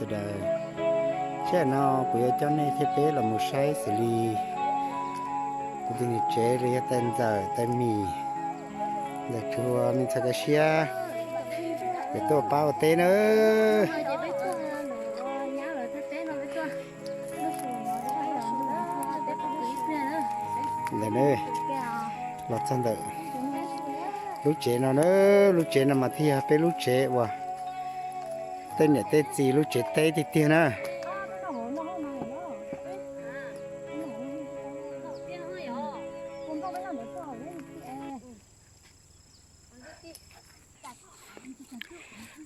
Daws, tsam no kuv yuav coj nej thiab peb los mus saib xws li kuv tus niam tsev los yog tais ntxawm tais mis, ntxawm tsuas me ntxhais kaj siab, yuav tuaj pab ua teb na. Ntawm, los txog ntawm lub tsev no na, lub tsev no mas thiaj yog peb lub tsev uas tej niam tej txiv lub tsev teb tiag tiag na.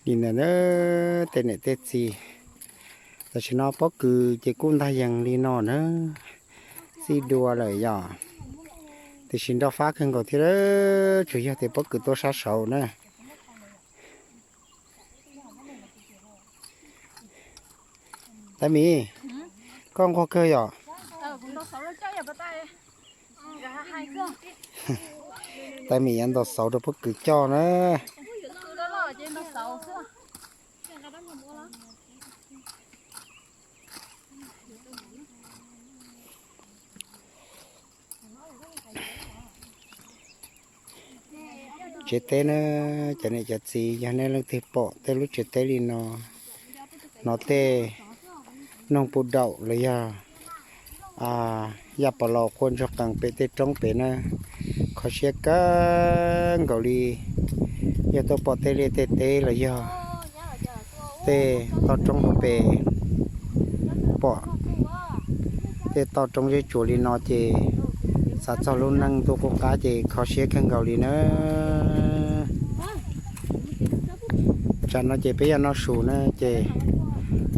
Li ntawd na, tej niam tej txiv, tam sim no pob kws ces kuj ntag yees li no na, txij dua lawm yom. Tiam sis nroj fab kawg nkaus thiab, tsuas yog tias pob kws tuaj sab saud na. Tais mis, koj nquag kawg yom? Tais mis yuav ntaus xauv rau pob kws coj na. Tsev teb na, cov niam cov txiv, yog nej leej twg pom tej lub tsev teb li no, hnov tej noog puj daum los yog yaj pos laus quaj ntsuag qees pem tej roob pem na, kho siab kawg nkaus li. Yog tuaj pom tej liaj tej teb los yog tej toj roob hauv pes, pom tej toj roob zeb tsuas li no ces xav txog lub neej ntuj qub qab ces kho siab kawg nkaus li na. Tsam no ces peb yuav noj su na ces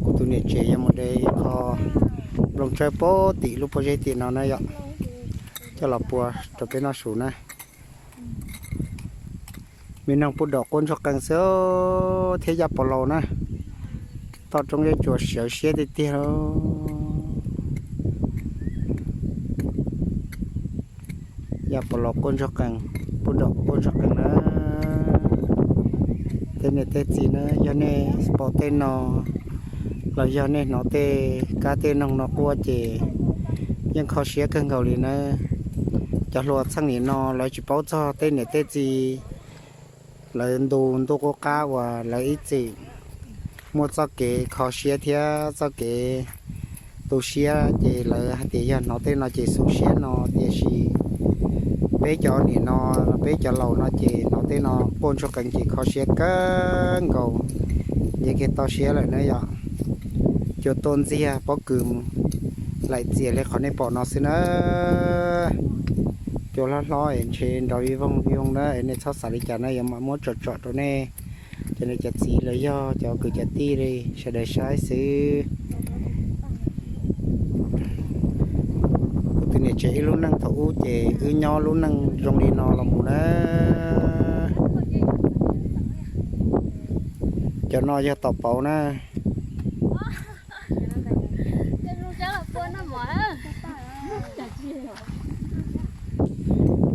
kuv tus niam tsev yuav mus de ib qho nplooj tsawb puag tim lub pob zeb tim no na yom, coj los pua rau peb noj su na. Me noog puj daum quaj ntsuag qees xwb thiab yaj pos laus na, toj roob zeb tsuas sawv siab tiag tiag. Yaj pos laus quaj ntsuag qees, puj daum quaj ntsuag qees na. Tej niam tej txiv na, yog nej pom tej no los yog nej hnov tej kab tej noog no quaj ces yeej kho siab kawg nkaus li na. Cov hluas txheej nim no lawv tsis paub txog tej niam tej txiv lawv ntu ntuj qub qab uas lawv ib txwm muaj txoj kev kho siab thiab txoj kev tu siab ces lawv hais tias yog hnov tej no ces xu siab no, tiam sis peb cov nim no, peb cov laus no ces hnov tej no quaj ntsuag qees ces kho siab kawg nkaus, nce kiag toj siab lawm na yom. Cua tuaj ntxiag pob kws laim txias li qhov nej pom no xwb na. Cua hlob hlob es ntshe nrov vij voog vij voog na, es nej txhob xav li cas na, yuav mam muab tsom tsom rau nej cov niam cov txiv los yog cov kwv cov tij li sawv daws saib xwb. Kuv tus niam tsev ib lub neej thaum ub ces wb nyob lub neej zoo li no los mus na. Cov no yog tom pauv na.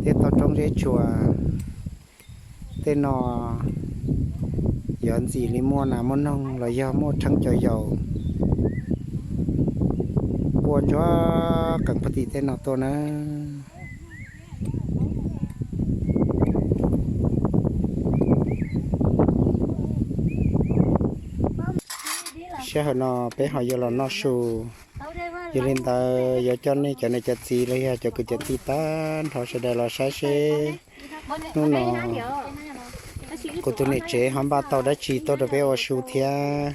Tej toj roob zeb tsuas tej no yuav ntxim li muaj nas muaj noog los yog muaj rheeb cov yaus quaj ntsuag qees puag tim tej no tuaj na. Sij hawm no peb ho yuav los noj su, yog li ntawd yuav coj nej cov niam cov txiv los yog cov kwv cov tij tag nrho sawv daws los saib seb hnub no kuv tus niam tsev ho npaj tau dab tsi tuaj rau peb ua su thiab.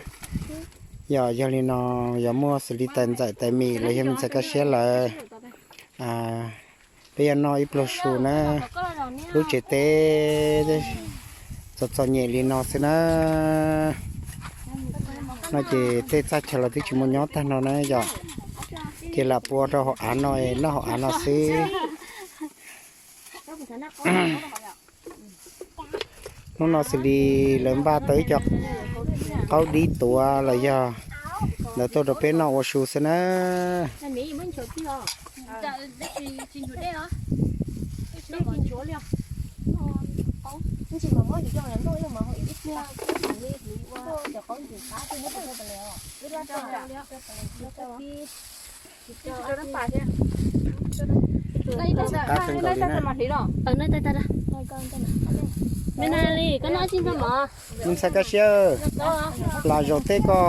Yog, yog li no yuav muaj xws li tais ntxawm tais mim los yog me ntxhais kaj siab lawv, peb yuav noj ib pluag su na. Lub tsev teb txom txom nyem li no xwb na. No ces tej txaj chaw los twb tsis muaj nyob tag no na yom, ces lam pua rau hauv av no, noj hauv av no xwb. Hnub no xws li lawv npaj tau ib co qaub dib tuav los yog ntawd tuaj rau peb noj ua su xwb na. qaub, ntsis mas muab hliv rau ntuj ib leeg mas ua ib pliag, ua cov qaub ntsis qab twb muab rau peb pes les os. Qab kawg nkaus li na. Me na li koj noj tsis noj mov. Me ntxhais Kab Siab, plas zaum tej ko,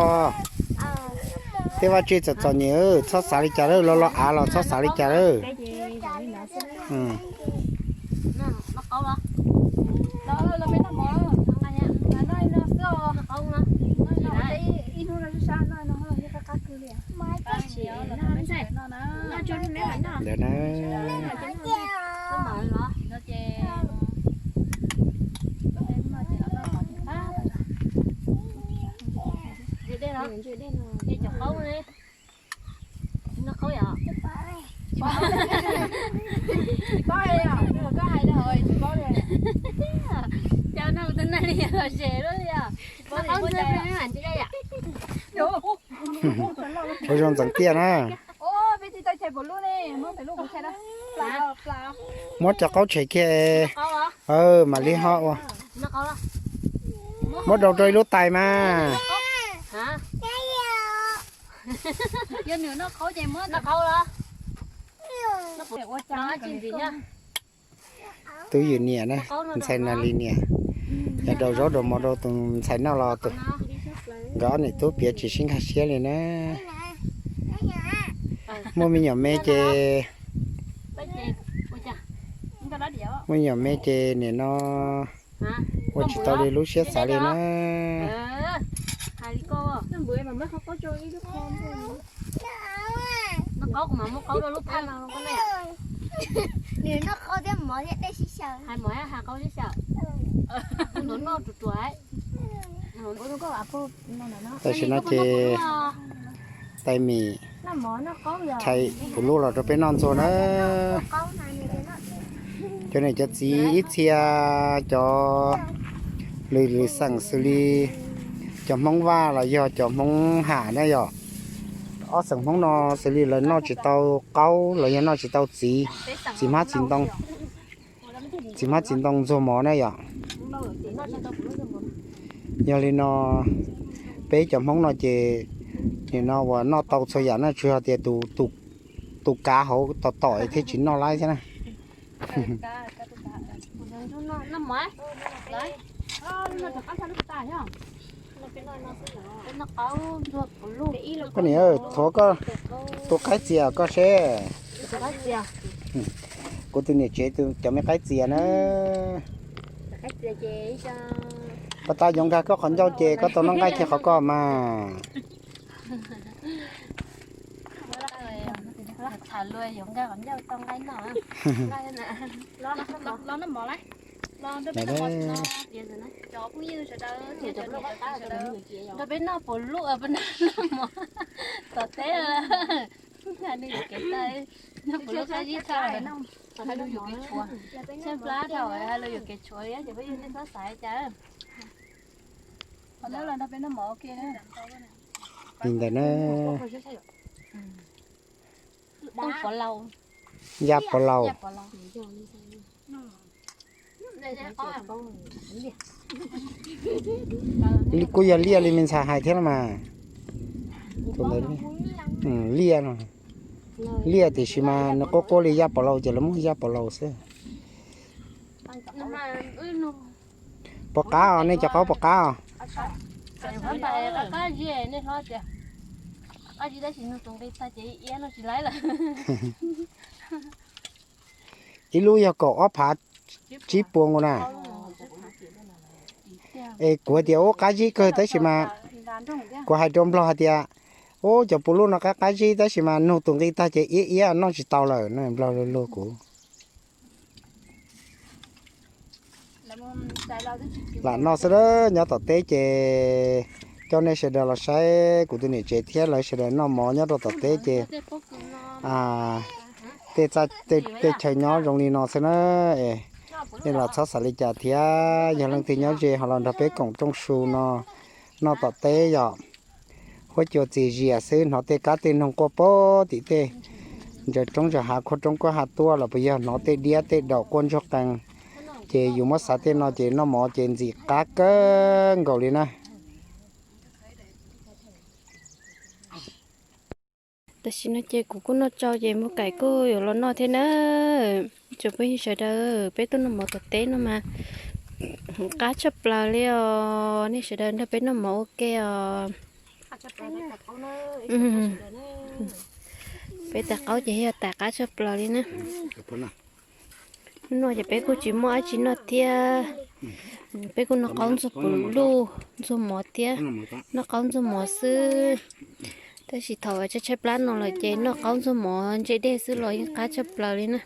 tej vaj tse txom txom nyem, txhob xav li cas lawm, los los av los txhob xav li cas lawm. Ntawd na. Ua zoo ntxeev tiaj na. Muab cov qaub tshem kiag, mam li ho ua. Muab daus rau ib lub tais mas. Tus yawm niam na, ntxhais Nas Lis niam, yog daus zaub daus mov rau tus ntxhais noj los tus, nkawd ob niam tub piav tsis sib nkag siab li na. Muaj me nyuam me ces, muaj me nyuam me ces nim no ua tsis tau li lub siab xav li na. Tam sim no ces Taimim tshais puv lub los rau peb noj ntxuag na. Cov niam cov txiv ib txhia, cov lwm lwm xeem xws li cov Hmoob Vaj los yog cov Hmoob Ham na yom. Ob xeem Hmoob no xws li lawv noj tsis tau qaub los yog noj tsis tau txiv, txiv hmab txiv ntoo, txiv hmab txiv ntoo ntxuag mov na yom. Yog li no, peb cov Hmoob no ces nim no uas noj tau txhua yam na, tsuas yog tias tus, tus kav hauv tom tom thiaj tsis noj laib thiab na. Koj niam, thov koj tus qaib txias koj seb. Kuv tus niam tsev cov me qaib txias na. Pas tas yuav nkag koj qhov ncauj ces koj tau noj nqaij kiag qhov koj mas. Nrog peb noj puas luj, noj mov tom teb. Nws yuav kev tag, noj puas luj qab zib tag, hais lus yuam kev tshuav, tshaib plab dhau, hais lus yuam kev tshuav, ces peb yog nej txhob xav li cas. Li ntawd na. Yaj Pov Laus. Kuj yog liaj li me ntxhais hais thiab los mas. Liaj no, liaj tiam sis mas nws quaj quaj li Yaj Pov Laus ces lawv muab Yaj Pov Laus xwb. Puas qab os, nej cov qaub puas qab os? Ib lub yog kaum ob phav tsib puas nkaus na. Es kuv hais tias ub qab zib kawg tab sis mas kuv hais rau Nplog hais tias ub cov puv luj no qab qab zib tab sis mas nug tus nqi tag ces iab iab noj tsis tau lawm no, Nplog luag kuv. Lam noj xwb na, nyob tom teb ces coj nej sawv daws los saib kuv tus niam tsev thiab lawv sawv daws noj mov nyob rau tom teb ces tej chaw nyob zoo li no xwb na. Es nej los txhob xav li cas thiab, yog leej twg nyob ze ho los nrog peb koom rooj su no noj tom teb yom. Huab cua txias zias xwb, hnov tej kab tej noog quaj pem tim tej ntsaws roob ntsaws hav, khuaj roob khuaj hav tuaj los puas yog hnov tej diab tej daum quaj ntsuag qees, Ces yus muab xav tej no ces noj mov ces ntxim qab kawg nkaus li na. Tam sim no ces kuv kuj noj tsau ces mus kaim kuj yuav los noj thiab na. Tsoom phooj ywg sawv daws, peb tuaj noj mov tom teb no mas qab tshaj plaws li os. Nej sawv daws nrog peb noj mov ua ke os. Peb tais qaub ces yog tais qab tshaj plaws li na. Hnub no ces peb kuj tsis muaj dab tsi noj thiab. Peb kuj noj qaub ntxuag pum luj ntxuag mov thiab, noj qaub ntxuag mov xwb. Tab sis thaum tshaib tshaib plab no lawm ces noj qaub ntxuag mov ntse dej xwb los yeej qab tshaj plaws li na.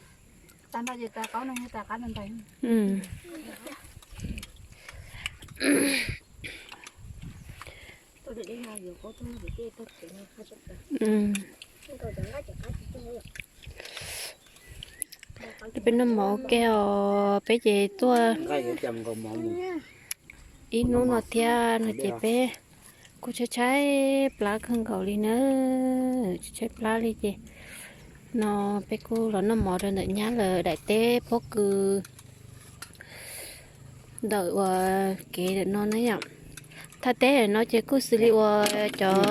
Peb noj mov ua ke os, peb ces tuaj ib hnub no thiab no ces peb kuj tshaib tshaib plab kawg nkaus li na. Tshaib tshaib plab li ces no peb kuj los noj mov rau ntawm nyab lawv daim teb pob kws ntawm uas kev ntawm no na yom. Thaj teb ntawm no ces kuj xws li uas cov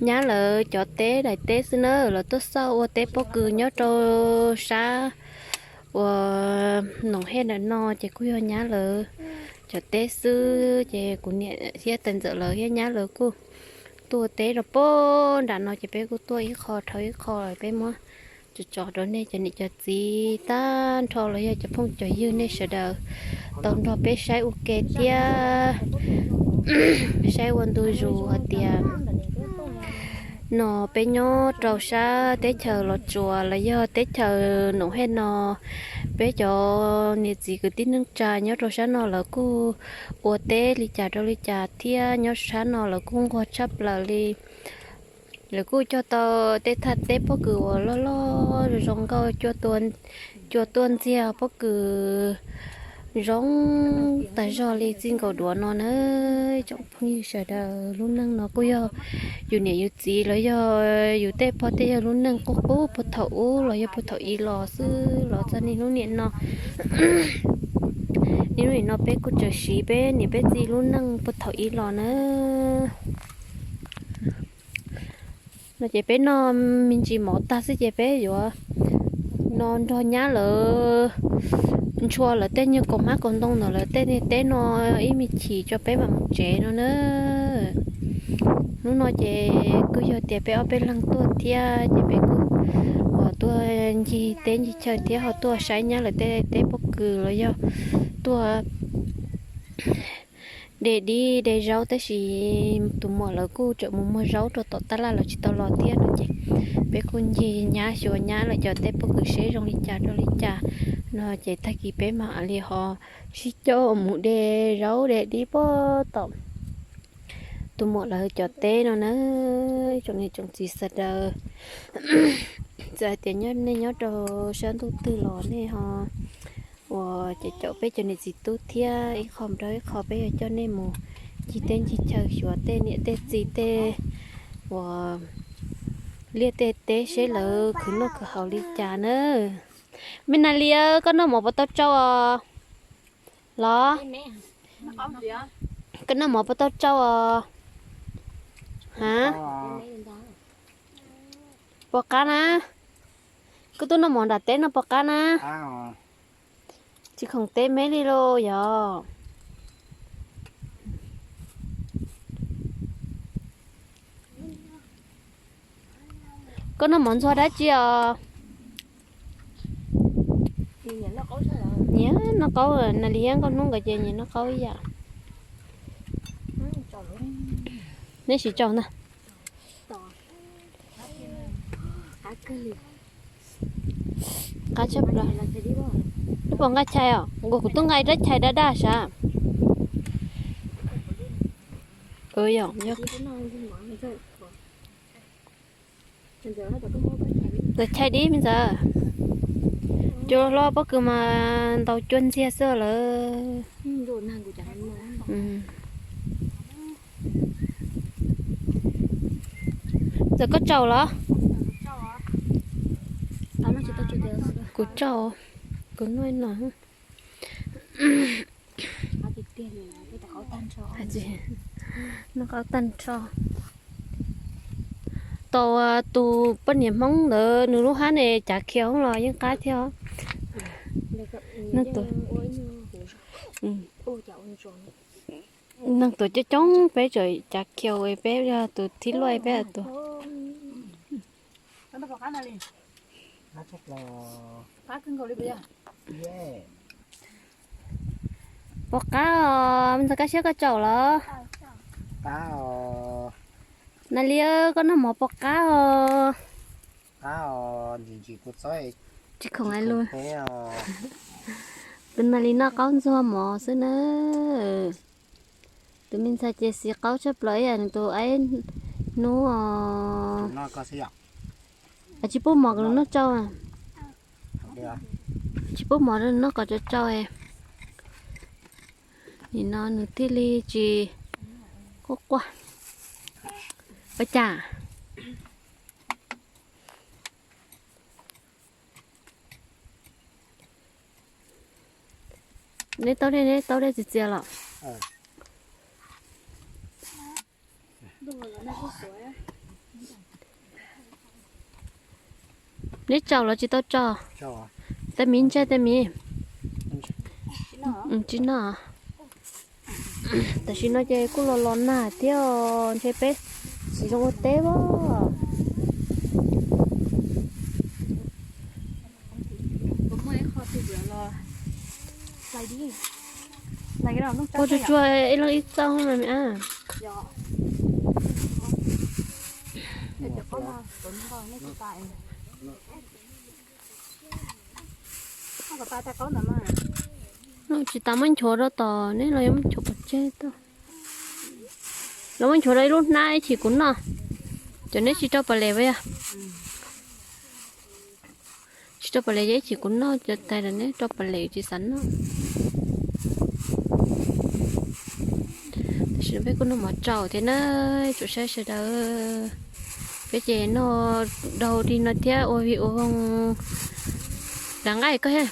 nyab lawv cov teb daim teb xwb na, lawv tuaj xauj ua teb pob kws nyob rau sab uas Noom Hej ntawm no ces kuj yog nyab lawv cov teb xwb. Ces kuv niam thiab tais ntxawm lawv thiab nyab lawv kuj tuaj ua teb rau pem nram no ces peb kuj tuaj ib qho dhau ib qho, peb muab tso tso rau nej cov niam cov txiv tag nrho los yog cov phooj cov ywg nej sawv daws tau nrog peb saib ua ke thiab saib ua ntu zus hais tias no peb nyob rau sab teb chaws Los Tsuas los yog teb chaws Noom Hej no, peb cov niam txiv kwv tij neej tsa nyob rau sab no lawv kuj ua teb li cas rau li cas thiab nyob sab no lawv kuj nquag tshaj plaws li. Lawv kuj cog tau tej thaj teb pob kws uas loj loj zoo nkauj, cua tuaj ntxiag pob kws zoo tag zog li txij nkaus duav no na. Tsoom phooj ywg sawv daws, lub neej no kuj yog yus niam yus txiv los yog yus tej pog tej yawg lub neej qub qub puag thaum ub los yog puag thaum i los xwb los txog niaj hnub niam no. Niaj hnub nim no peb kuj tseem siv peb niam peb txiv lub neej puag thaum i los na. No ces peb noj me ntsis mov tag xwb ces peb yuav no nrog nyab lawv ntshua lawv tej nyuag kaus hmab kaus ntoo ntawm lawv tej niag teb no ib me chim tso peb mam mus tsev no na. Hnub no ces kuj yog tias peb ob peb leeg tuaj thiab ces peb kuj ho tuaj ncig teb ncig chaw thiab ho tuaj saib nyab lawv tej teb pob kws los yog tuaj de dib de zaub, tab sis tus muam lawv kuj tseem mus muag zaub rau tom tab laj lawv tsis tau los thiab no ces peb kuj ncig nyab xyuas nyab lawv cov teb pob kws seb zoo li cas rau li cas no ces tag kis peb mam li ho sib coj mus de zaub de dib puag tom tus muam lawv cov teb no na. Tsoom niam tsoom txiv sawv daws, txawm hais tias nej nyob rau sab ntuj twg los nej ho uas ces caum peb cov niam txiv tub thiab ib qho nrog ib qho peb yuav coj nej mus ncig teb ncig chaw xyuas tej niam tej txiv tej uas liaj tej teb seb lawv khwv noj khwv haus li cas na. Me Nas Lis, koj noj mov puas tau tsau os? Los, koj noj mov puas tau tsau os? Ha? Puas qab na? Koj tuaj noj mov nram teb no puas qab na? Tsis khoom teb me li lauj yog? Koj noj mov ntxuag dab tsi os? Nyiam noj qaub, Nas Lis thiab Nkauj Hnub nkawd ces nyiam noj qaub ib yam. Neb siv tsaus ntag. Qab tshaj plaws. Wb puas nqa chais os? Nkaus kuv twb nqa ib rab chais daj daj sav. Ntxawm chais dib me ntxawm. Cua hlob pob kws mas ntaus cua ntxiag xwb lawm. Ntxawm koj tsaus los? Kuv tsaus, kuv noj no. Noj qaub tag nrho. Tau tus poj niam Hmoob ntawd nws lub hab ne cav khiaus los yeej qab thiab. Neeg tuaj coob coob peb tseem cav khiaus, peb yog tus thib luaj peb tus. Puas qab os, ntxhais Kab Siab koj tsaum los? Na li koj noj mov puas qab os? Tsis khoom hais lus. Tus Na li noj qaub ntxuag mov xwb na. Tus me ntxhais ces xis qaub tshaj plaws ib yam nws tus aib hnub os. Tsis pub mov kom nws noj tsau. Tsis pub mov rau nws noj kom tsau tsau. Nim no nws thiaj li tsis quaj quaj. Ua cas? Neb taub dej, neb taub dej txias txias los? Neb tsaus los tsis tau tsaus? Tej miv ntsej tej miv. Tsis noj. Tam sim no ces kuj los los nag thiab, ntshe peb tsis zoo ua teb as. Ua tsuag tsuag ib leeg ib txoj mas me a. Tsis tas muab nchuav rau tom neb los yuav muab nchuav pov tseg tau. Los muab nchuav rau ib lub hnab ib chim kuv noj. Cov neb tsis rau pas les puas yog? Tsis rau pas les, yog ib chim kuv noj cov tais los neb rau pas les tsis xav noj. Tam sim no peb kuj noj mov tsaus thiab na, tsuas saib sawv daws. Peb ces noj dau dig no thiab ua vig ua voog. Dav nqaij koj thiab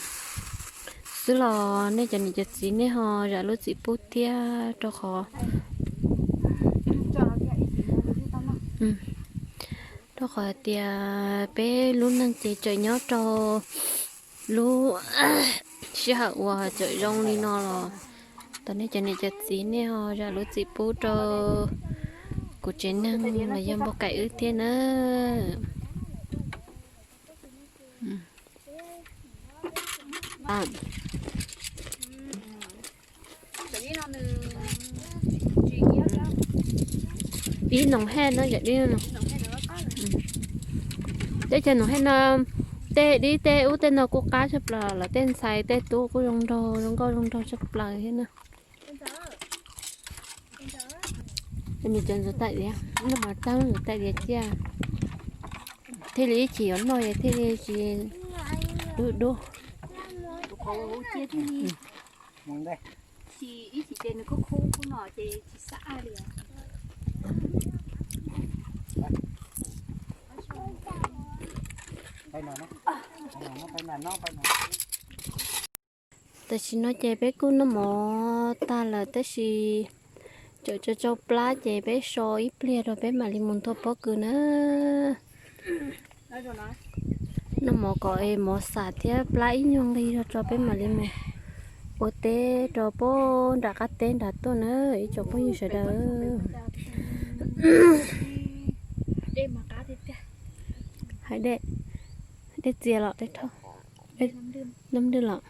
xwb los nej cov niam cov txiv nej ho zam lub txim pub thiab rau qhov, rau qhov hais tias peb lub neej ces tseem nyob rau lub sij hawm uas tseem zoo li no los thov nej cov niam cov txiv nej ho zam lub txim pub rau kuv tsev neeg los yog npauj kaim wb thiab na. Ib noog hej no, teb chaws noog hej no, tej dib tej ub tej no kuj qab tshaj plaws los tej ntxhais tej tub kuj zoo nraug zoo nkauj zoo nraug tshaj plaws thiab na. Nws cov ntxuav taim diav, noj mov tag ntxuav taim diav ciaj, thiaj li ib chim yuav noj thiaj li tsis dub dub. Tam sim no ces peb kuj noj mov tag lawm tab sis tseem tsau tsau plab ces peb so ib pliag rau peb mam li mus nthua pob kws na. Noj mov kom es mov xam thiab plab ib nyuag nqi rau tso peb mam li mus ua teb rau pem nram qab teb nram tuaj na ib tsoom phooj ywg sawv daws. Hais dej, dej txias los dej thauj, dej ntws los.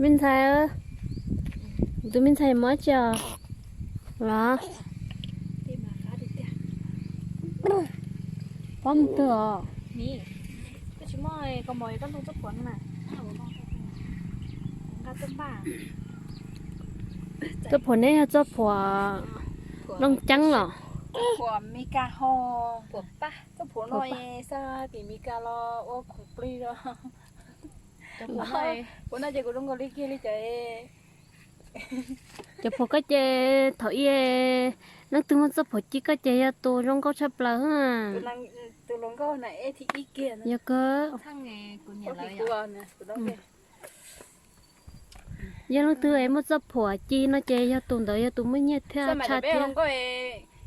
Me ntxhais, tus me ntxhais mob tsi os los? Pob mus twg os? Txoj phuam neb yog txoj phuam Looj Ceeb los? Txoj phuam no xa tim Meskas los ua khoom plig os. Kuv no ces kuv zoo nkaus li kiag li cov Cov phuam koj ces thaum ub leej twg muaj txoj phuam ci koj ces yog tus zoo nkauj tshaj plaws. Yog kawg. Yog leej twg es muaj txoj phuam ci no ces yog tus ntawd yog tus muaj nyiaj thiab tshaj thiab.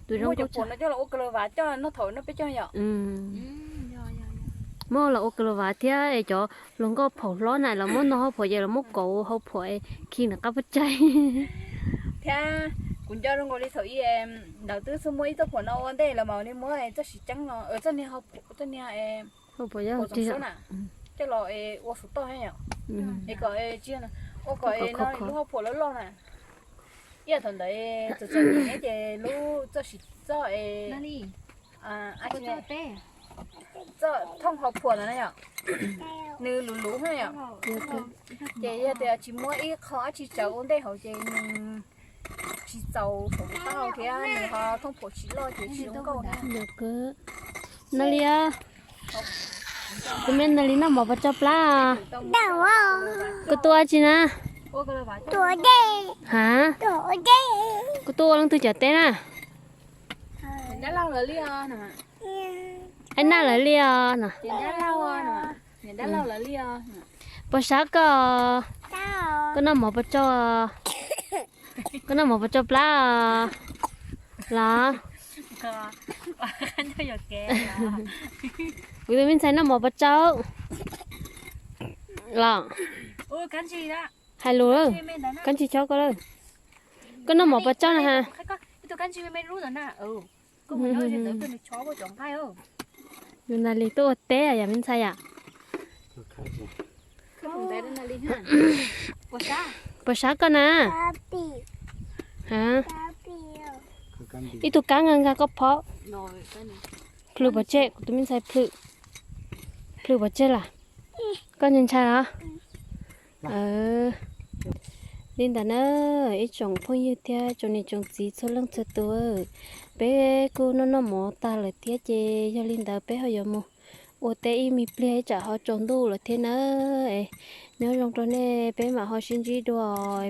Tus zoo nkauj tshaj. Muab los ua kaus lav vas thiab es cov hluas nkauj phaum hlob na los muab no hauv phuam ces los muab kaus hauv phuam khi nws qab puab tsaig. Thiab kuv nco zoo nkaus li thaum ub ntawd twb txawj muaj ib txoj phuam no ua ntej lawm mas li muab txoj siv ceeb no, txoj niag hauv phuam, txoj niag hauv phuam na, coj los ua xov tooj thiab yom. Es kom, ua kom no lub hauv phuam loj loj na. Ib yam thaum ntawd txom txom nyem ces lub txoj siv txoj es, txoj thooj hauv phuam ntawd na yom, nws luv luv na yom. Ces yog tias tsis muab ib qho dab tsi tsawv ua ntej hauv ces nws tsis txaus saum tus taub hau thiab nws ho thooj phuam tsis loj ces tsis zoo nkauj. Nali, kuv me Nali noj mov pov tsau plab. Koj tuaj ua dab tsi na? Ha? Koj tuaj ua leej twg cov teb na? Aib Naj lawv li os no. Puas sab koj? Koj noj mov pov tsau, koj noj mov pov tsau plab los? Kuv tus me ntxhais noj mov pov tsau los? Hais lus, kab ntsig chob koj lawm. Koj noj mov pov tsau na ha? Yus Nali tuaj ua teb yom me ntxhais yom? Puas sab koj na? Ib tug kab nkag nkag koj phob. Plhws pov tseg, kuv tus me ntxhais plhws. Plhws pov tseg lawm. Koj ntshai ntshai los? Li ntawd na, ib tsoom phooj ywg thiab tsoom niam tsoom txiv txhua leej txhua tus, peb kuj noj noj mov tag lawm thiab ces yog li ntawd peb ho yuav mus ua teb ib me pliag ib tsam ho tsaus ntuj lawm thiab na. Nyob zoo rau nej, peb mam ho sib ntsib dua,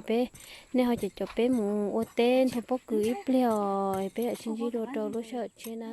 peb, nej ho caum caum peb mus ua teb nthua pob kws ib pliag os, peb mam sib ntsib dua rau lub sij hawm tshiab na.